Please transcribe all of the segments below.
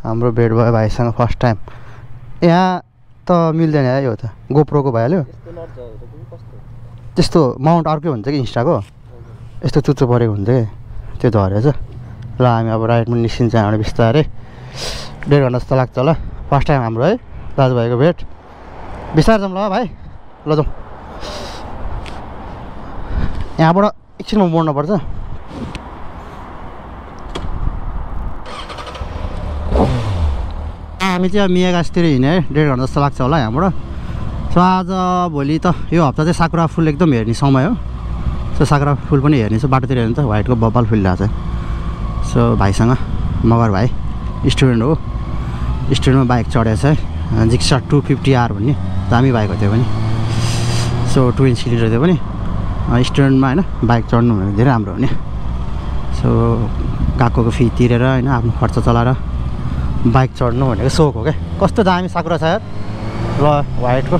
हाम्रो भेट भयो भाइसँग फर्स्ट टाइम। यहाँ त मिल्दैन है यो त गोप्रोको भइहाल्यो। त्यस्तो माउन्ट अर्कै हुन्छ कि इन्स्टाको यस्तो चुच्चो परेको हुन्छ कि त्यो धरेछ। ल हामी अब राइडमा निस्किन्छ यहाँबाट बिस्तारै। 1.5 घन्टा जस्तो लाग्छ होला फर्स्ट टाइम हाम्रो है दाजुभाइको भेट। बिस्तारै जाउँ ल भाइ, ल जाउँ। यहाँबाट एकछिनमा मोड्नुपर्छ। हामी चाहिँ अब मियागाछतिर हिँड्यो है, 1.5 घन्टा जस्तो लाग्छ होला यहाँबाट। सो आज भोलि त यो हप्ता चाहिँ साकुरा फुल एकदम हेर्ने समय हो। सो साकुरा फुल पनि हेर्ने छ बाटोतिर हेर्नु त, व्हाइटको बब्बाल फुलिरहेको छ। सो भाइसँग मगर भाइ स्टुडेन्ट हो, स्टुडेन्टमा बाइक चढेको छ है, जिक्सा 250R भन्ने दामी बाइक हो त्यो पनि। सो 2 इन्च लिटर त्यो पनि स्टुडेन्टमा होइन बाइक चढ्नु भने धेरै राम्रो हो नि। सो काकोको फी तिरेर होइन आफ्नो खर्च चलाएर बाइक चढ्नु भनेको सोक हो क्या। कस्तो दामी साकुरा छ यार ल व्हाइटको।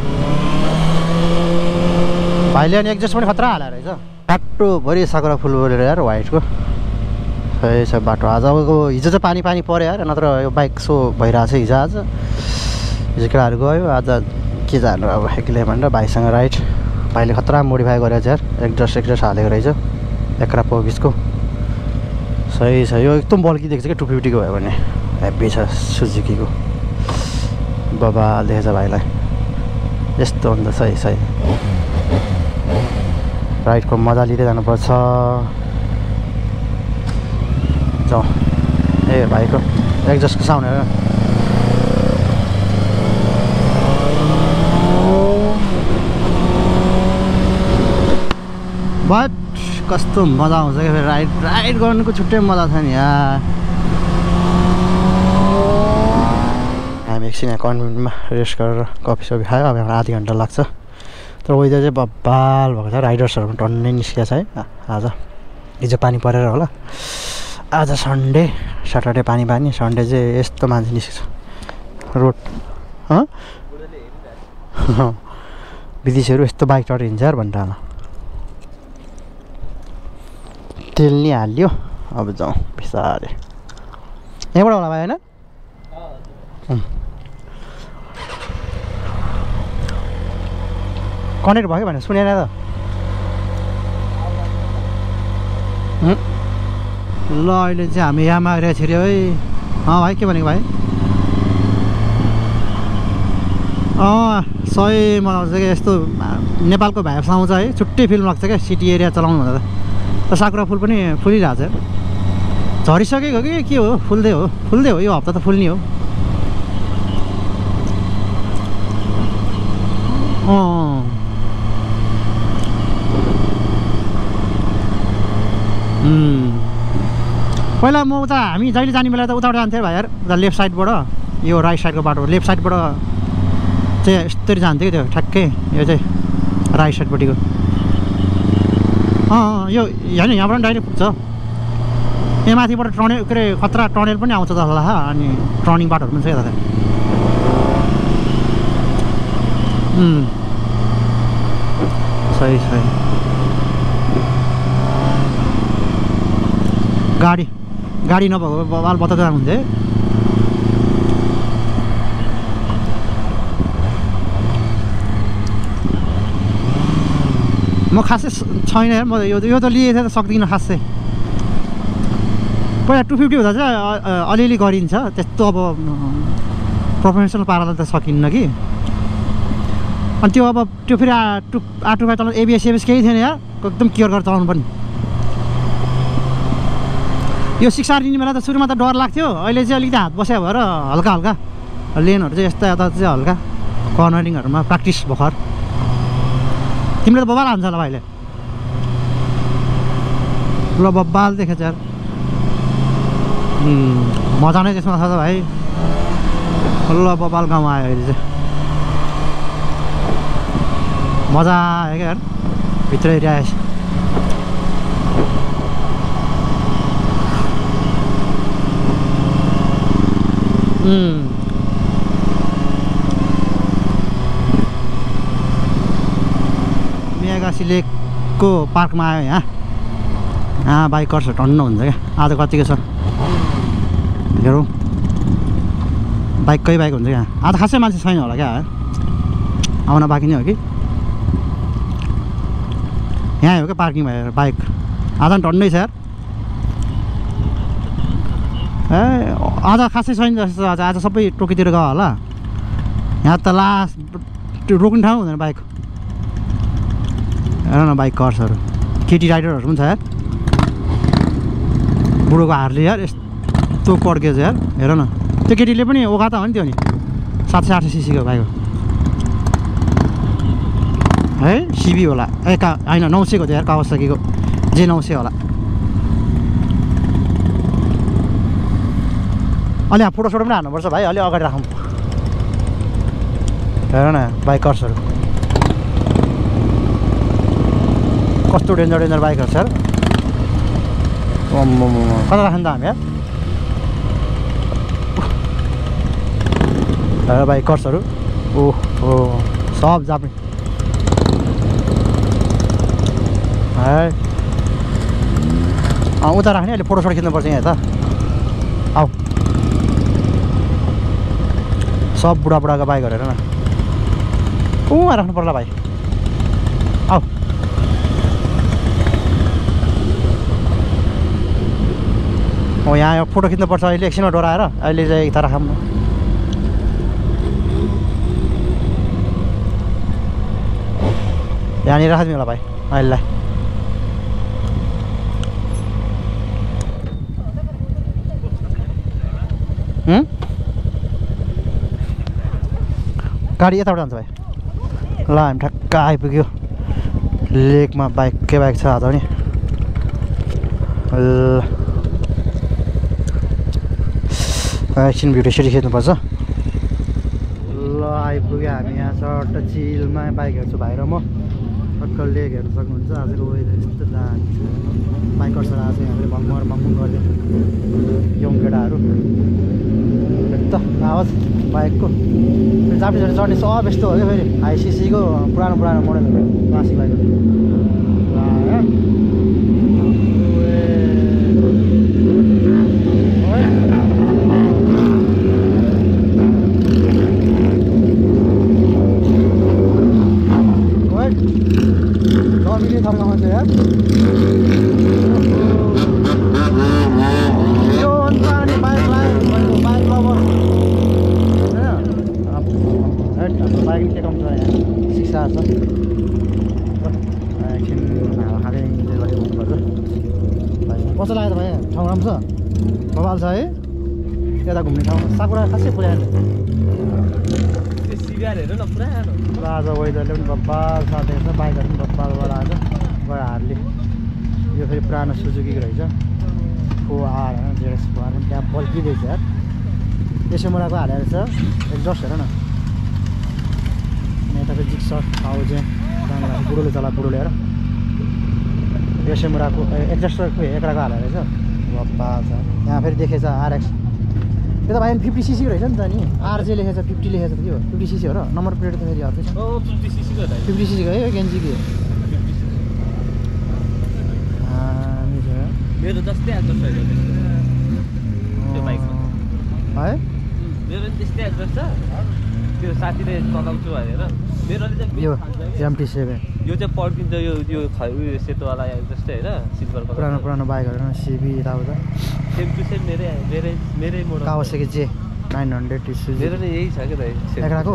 भाइले अनि एक्जस्ट पनि खतरा हालेर रहेछ। बाटोभरि साकुरा फुल बोलेर यार व्हाइटको। सही छ बाटो। आज अब हिजो चाहिँ पानी पानी पऱ्यो यार, नत्र यो बाइक सो भइरहेको छ हिजो। आज हिजो केटाहरू गयो, आज के जानु अब एक्लै भनेर भाइसँग राइड। भाइले खतरा मोडिफाई गरेको छ यार, एक्जस्ट हालेको रहेछ एक्रा पोबिसको। सही छ यो एकदम बल्की देख्छ क्या 250 को भयो भने। हेभी छ सुजुकीको बाबा देखेछ भाइलाई यस्तो हुन्छ। सही सही राइडको मजा लिँदै जानुपर्छ। जाउँ। ए भाइको एक्जस्टको साउन्ड हेर। बट कस्तो मजा आउँछ क्या फेरि राइड गर्नुको छुट्टै मजा छ नि यार। हामी एकछिन यहाँ कन्भेन्टमा रेस्ट गरेर कफी सफी खायो। अब यहाँ आधी घन्टा लाग्छ। तर वेदर चाहिँ बब्बाल भएको छ, राइडर्सहरू पनि टन्नै निस्किएको छ है आज। हिजो पानी परेर होला, आज सन्डे सटरडे पानी पानी, सन्डे चाहिँ यस्तो मान्छे निस्केछ रोड। विदेशीहरू यस्तो बाइक चढेर हिँड्छ यार भनेर होला। तेल नि हाल्यो, अब जाउँ बिस्तारै। यहाँबाट होला भाइ होइन? कनेक्ट भयो भने सुनेन त। ल अहिले चाहिँ हामी यहाँमा आइरहेको छिर्यो है। भाइ के भनेको भाइ? सही मजा आउँछ क्या यस्तो नेपालको भाइब्स आउँछ है, छुट्टै फिल्म लाग्छ क्या सिटी एरिया चलाउनु भन्दा त। साकुरा फुल पनि फुलिरहेको छ। झरिसकेको कि के हो? फुल्दै हो यो हप्ता त फुल्ने हो। पहिला म उता हामी जहिले जाने बेला त उताबाट जान्थ्यो भाइ यार, उता लेफ्ट साइडबाट यो राइट साइडको बाटो। लेफ्ट साइडबाट चाहिँ यस्तरी जान्थ्यो कि त्यो ठ्याक्कै, यो चाहिँ राइट साइडपट्टिको। यो होइन यहाँबाट पनि डाइरेक्ट पुग्छ। यहाँ माथिबाट टनेल के अरे खतरा टनेल पनि आउँछ जस्तो लाग्छ। अनि टर्निङ बाटोहरू पनि छ यता। सही सही। गाडी नभएको बाल बताउँदै हुन्थ्यो। म खासै छैन यार, म यो त लिएको थिएँ त सक्दिनँ खासै। पहिला 250 हुँदा चाहिँ अलिअलि गरिन्छ, त्यस्तो अब प्रोफेसनल पाराले त सकिन्न कि। अनि त्यो अब त्यो फेरि R25 चलाउनु एबिएस केही थिएन यार, एकदम केयर गरेर चलाउनु पर्ने। यो 6R लिने बेला त सुरुमा त डर लाग्थ्यो, अहिले चाहिँ अलिकति हात बस्या भएर हल्का हल्का लेनहरू चाहिँ यता यता चाहिँ हल्का कर्नरिङहरूमा प्र्याक्टिस भर्खर। तिमीले त बब्बाल हान्छ होला भाइले। ल बब्बाल देखेछ यार, मजा नै त्यसमा छ त भाइ। ल बब्बाल गाउँ आयो अहिले चाहिँ मजा आयो क्या यार, भित्र एरिया आएछ। मियागाछी लेकको पार्कमा आयो यहाँ बाइकर्सहरू टन्न हुन्छ क्या। आज कतिको छ हेरौँ। बाइककै बाइक हुन्छ क्या आज खासै मान्छे छैन होला क्या आउन बाँकी नै हो कि यहाँ हो क्या पार्किङ भएर बाइक आज टन्नै छ यार ए आज खासै छैन जस्तो आज सबै टोकीतिर गयो होला यहाँ त लास्ट रोक्ने ठाउँ हुँदैन बाइक हेर न बाइक कर्सहरू केटी राइडरहरू पनि छ यार बुढोको हारले यार यस्तो पड्केछ यार हेर न त्यो केटीले पनि ओखा त हो नि त्यो नि 700-800 सीसीको बाइक हो है सिबी होला ए होइन 900 को थियो यार कावासाकीको J900 होला अलि यहाँ फोटोसोटो पनि हान्नुपर्छ भाइ अलि अगाडि राखौँ हेर न बाइकर्सहरू कस्तो डेन्जर बाइकहरू छ यार कता राख्नु त हामी यार हेर बाइकर्सहरू ओहो सब जाप्ने है उता राख्ने अहिले फोटोसोटो खिच्नुपर्छ यहाँ त आऊ सब बुढाबुढाको बाइकहरू हेर न राख्नु पर्ला भाइ आऊ यहाँ फोटो खिच्नुपर्छ अहिले एकछिनमा डोराएर अहिले चाहिँ यता राखौँ यहाँनिर राखिदिउँ होला भाइ अहिलेलाई गाडी यताबाट जान्छ भाइ ल हामी ठ्याक्क आइपुग्यो लेकमा बाइककै बाइक छ आज नि एकछिन भिडियो सिडी खिच्नुपर्छ ल आइपुग्यो हामी यहाँ सर्ट चिलमा बाइक हेर्छु भाइ र म टक्क लेक हेर्नु सक्नुहुन्छ आजको वेदर यस्तो दामी छ बाइकर्सहरू आज यहाँले भङ्गुङ गरिदियो यङ केटाहरू त आवाज बाइकको जापानिजहरू चढ्ने सब यस्तो हो क्या फेरि आइसिसीको पुरानो मोडलहरू क्लासिक बाइकहरू कस्तो लाग्यो त भाइ ठाउँ राम्रो छ बबाल छ है यता घुम्ने ठाउँ साकुरा खासै पुऱ्याएन आज वेदरले पनि बब्बाल साथै छ बाइकहरू पनि बब्बाल गएर आज गएर हार्ले यो फेरि पुरानो सुजुकी रहेछ फोआर होइन जेएस फोआर पनि त्यहाँ बल्किँदैछ यार यसो मुराको हालेर छ एक्जस्ट हेर न अनि यता फेरि जिक्स खाउ चाहिँ त्यहाँबाट बुढोले चला बुढोले हेर यसो मुराको एक्जस्टरको एक्राको हालेर रहेछ बब्बाल छ यहाँ फेरि देखेछ आरएक्स यो त भाइ 50 सीसी रहेछ नि त नि आरजे लेखेछ 50 लेखेछ त्यो 50 सीसी हो र नम्बर प्लेट त फेरि अर्कै छ 50 सीसी है गेन्जीको मेरो जस्तै एड्रेस छ त्यो बाइकमा है मेरो त्यस्तै एड्रेस छ त्यो साथीले चलाउँछु भनेर मेरोले चाहिँ यो MT7 यो चाहिँ पड्किन्छ यो सेतोवाला जस्तै होइन सिल्भर कलर पुरानो बाइकहरू सिबी यताउता सेम टु सेम मेरै मोडल कावासाकी J900 मेरो नि यही छ क्या त एक्राको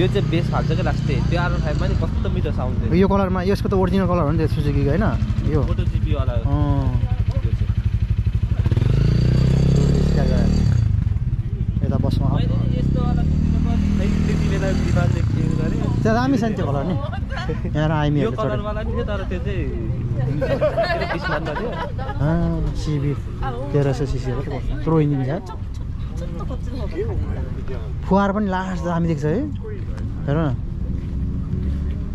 यो चाहिँ बेस हाल्छ क्या लास्टै त्यो R5 मा नि कस्तो मिठो साउन्ड छ यो कलरमा यसको त ओरिजिनल कलर हो नि त्यो सुजुकीको हैन यो फोटो जिपी वाला हो यता बसमा यस्तो वाला त्यति बेला दिमागले के गरे त्यो दामी छ नि त्यो कलर नि यहाँ आइमीहरु यो कलर वाला नि तर त्यो चाहिँ पिसमान थियो सिबी 1300 सीसी हो त्यो इन्जिन छ फुवार पनि लास्ट दामी देख्छ है हेर न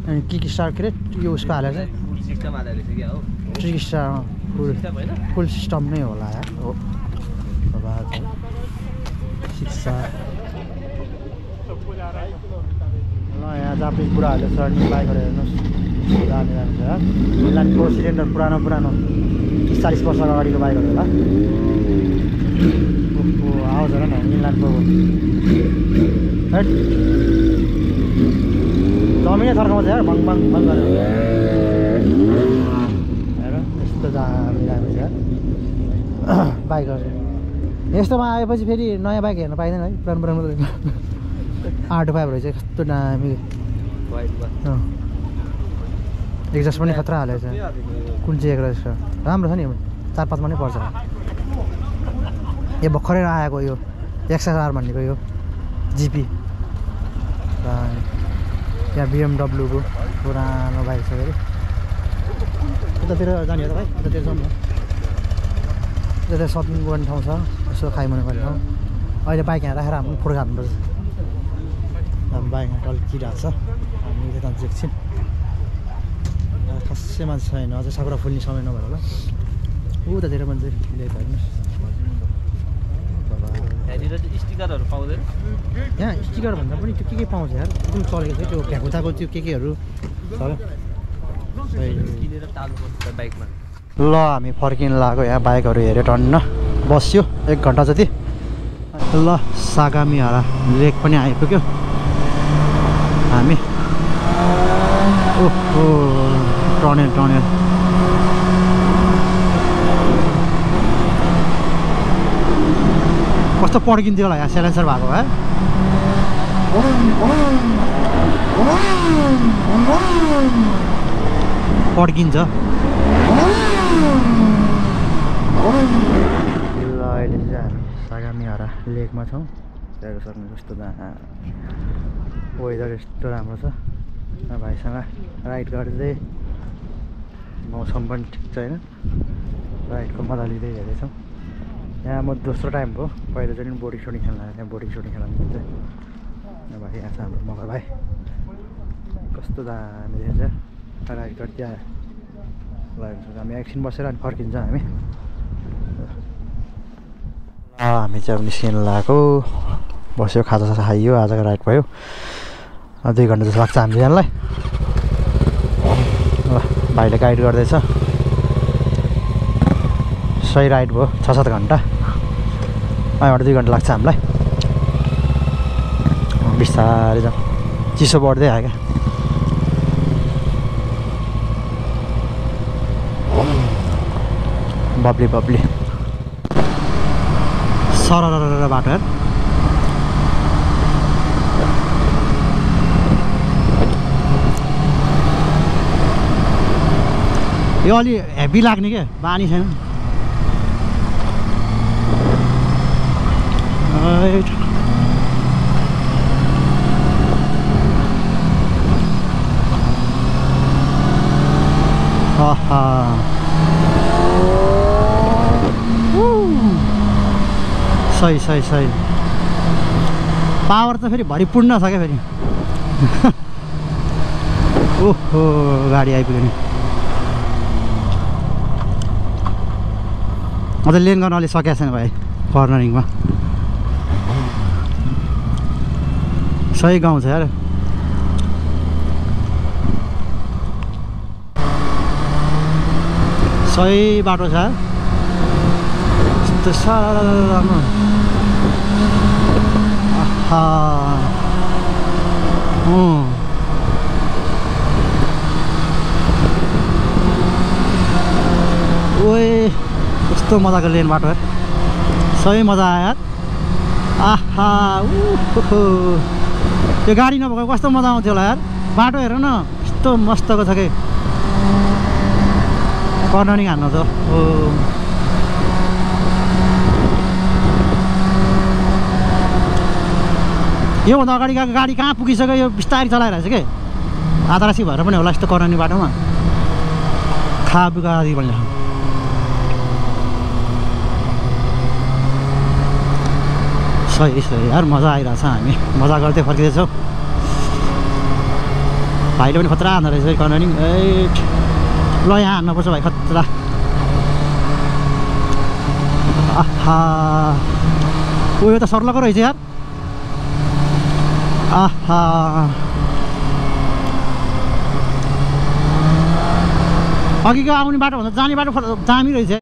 अनि किक स्टार्ट के यो उसको हालेर चाहिँ फुल सिस्टम हालेर छ क्या हो ट्रिक स्टार फुल सिस्टम नै होला यार हो शिक्षा ल यहाँ जापानिज बुढाहरूले चढ्ने बाइकहरू हेर्नुहोस् दामी दामी छ मिलान 4 सिलिन्डर पुरानो 40 वर्ष अगाडिको बाइकहरू होला आवाज हेर न मिलानको हैट जमिनै थर्काउँछ यार भङ भङ भङ गरेर हेर यस्तो दामी दामी छ यार बाइकहरू यस्तोमा आएपछि फेरि नयाँ बाइक हेर्न पाइँदैन है पुरानो R25 रहेछ कस्तो दामी एक्जस्ट पनि खतरा हालेको छ कुन चाहिँ एक रहेछ राम्रो छ नि 4-5 मा नै पर्छ यो भर्खरै आएको यो XSR भन्नेको यो GP यहाँ BMW को पुरानो बाइक छ अरे उतातिर जाने हो त भाइ उतातिर जाउँ न उतातिर सपिङ गर्ने ठाउँ छ यसो खाइमाग्नु पर्ने ठाउँ अहिले बाइक यहाँ राखेर हामी फोटो हाल्नुपर्छ हामी बाइक यहाँ टल्किरहेको छ हामी त्यता एकछिन खासै मान्छे छैन अझै साकुरा फुल्ने समय नभएर होला उतातिर मान्छे ल्याइ हेर्नुहोस् यहाँनिर चाहिँ स्टिकरहरू पाउँदैन यहाँ स्टिकर भन्दा पनि त्यो के पाउँछ यार एकदम चलेको छ त्यो भ्याकुताको त्यो केहरू छ किनेर टाल्नुपर्छ बाइकमा ल हामी फर्किन लाग्यो यहाँ बाइकहरू हेऱ्यो टन्न बस्यो 1 घन्टा जति ल सागामिहारा लेक पनि आइपुग्यो हामी ओहो टनेल टनेल कस्तो पड्किन्थ्यो होला यहाँ सेलेन्सर भएको है पड्किन्छ ल अहिले चाहिँ हामी सागामिहारा लेकमा छौँ त्यहाँको सक्नु कस्तो वेदर यस्तो राम्रो छ भाइसँग राइड गर्दै मौसम पनि ठिक छ होइन राइडको मजा लिँदै हेर्दैछौँ यहाँ म दोस्रो टाइम हो पहिलोचोटि बोटिङ सोटिङ खेल्न आएको त्यहाँ बोटिङ सोटिङ खेल्नु चाहिँ भाइ यहाँ छ हाम्रो मगर भाइ कस्तो दामी देखिन्छ राइड गर्दै आयो ल हामी एकछिन बसेर अनि फर्किन्छ हामी हामी चाहिँ अब निस्किन लगाएको बस्यो खाजा खाइयो आजको राइड भयो 2 घन्टा जस्तो लाग्छ हामी जानलाई ल भाइले गाइड गर्दैछ सही राइड भयो 6-7 घन्टा यहाँबाट 2 घन्टा लाग्छ हामीलाई बिस्तारै जाउँ चिसो बढ्दै आयो क्या बब्ली बब्ली सरर बाटो यार यो अलि हेभी लाग्ने क्या बानी छैन सही सही सही पावर त फेरि भरिपूर्ण छ क्या फेरि ओहो गाडी आइपुग्यो नि म त लेन गर्न अलि सकेको छैन भाइ कर्नरिङमा सही गाउँ छ यार सही बाटो छ यस्तो सानो ओए कस्तो मजाको लेन बाटो यार सही मजा आयो यार आहा त्यो गाडी नभएको कस्तो मजा आउँथ्यो होला यार बाटो हेर न यस्तो मस्तको छ कि कर्नरिङ हान्नु छ ओ योभन्दा अगाडि गएको गाडी कहाँ पुगिसक्यो यो बिस्तारै चलाइरहेछ कि आधारासी भएर पनि होला यस्तो कर्नरिङ बाटोमा खाबुका आदि भन्ने सही सही यार मजा आइरहेछ हामी मजा गर्दै फर्किँदैछौँ भाइले पनि खतरा हान्दो रहेछ कर्नरिङ ए ल यहाँ हान्नुपर्छ भाइ खतरा आहा ओ यो त सर्लको रहेछ यार आहा अघिको आउने बाटो भन्दा जाने बाटो दामी रहेछ